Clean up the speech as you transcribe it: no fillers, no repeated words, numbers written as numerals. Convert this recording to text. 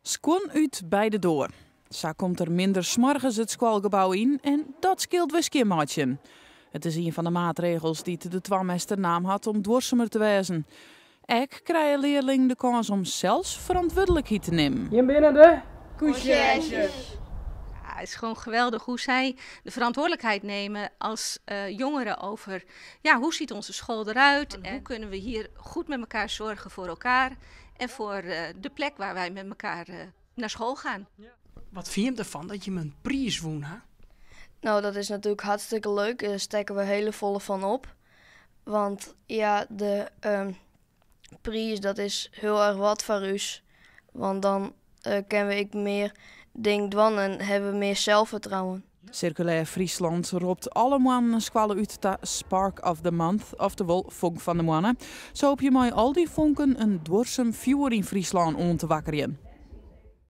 Skuon út by de doar. Sa komt der minder smoargens it skoalgebou yn en dat skeelt wer skjinmeitsjen. It is ien fan de maatregels dy't de Twamester naam hat om duorsumer te wêzen. Ek krije learlingen de kâns om sels ferantwurdlikheid te nimmen. Jim binne de conciërges. Ja, het is gewoon geweldig hoe zij de verantwoordelijkheid nemen als jongeren over: ja, hoe ziet onze school eruit en hoe kunnen we hier goed met elkaar zorgen voor elkaar en voor de plek waar wij met elkaar naar school gaan. Wat fine jim derfan dat jim in priis wûn ha? Nou, dat is natuurlijk hartstikke leuk. Daar stekke we hiel folle fan op. Want ja, de priis, dat is hiel erch wat foar ús. Want dan kinne we ek mear dingen dwaan en hawwe we mear selsfertrouwen. Circulair Friesland ropt alle moannen in skoalle út ta Spark of the Month, oftewol Fonk fan de Moanne. Sa hoopje mei al dy fonken in duorsum fjoer yn Fryslân oan te wakkerjen.